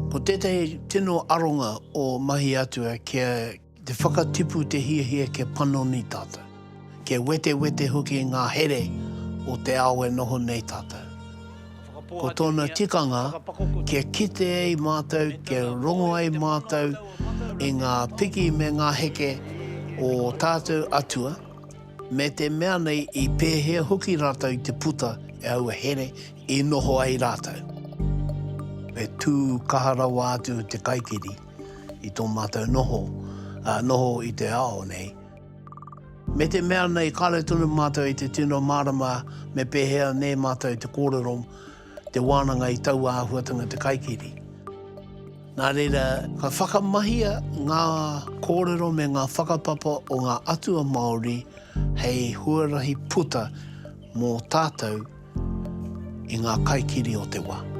Ko tētahi tino aronga o Mahi Atua kia te whakatipu te hiahia kia panoni tātou, kia wetewete hoki ngā here o te ao e noho nei tātou. Ko tōna tikanga kia kite ai mātou, kia rongo ai mātou i ngā piki me ngā heke o tātou Atua, me te mea nei i pēhea hoki rātou i te puta i aua here i noho ai rātou. Me tū kaha rawa atu te kaikiri i tō mātou noho, ā, noho i te ao nei. Me te mea nei kāore tonu mātou i te tino mārama me pēhea nē mātou te kōrero, te wānanga i taua āhuatanga te kaikiri. Nā reira, ka whakamahia ngā kōrero me ngā whakapapa o ngā atua Māori hei huarahi puta mō tātou i ngā kaikiri o te wā.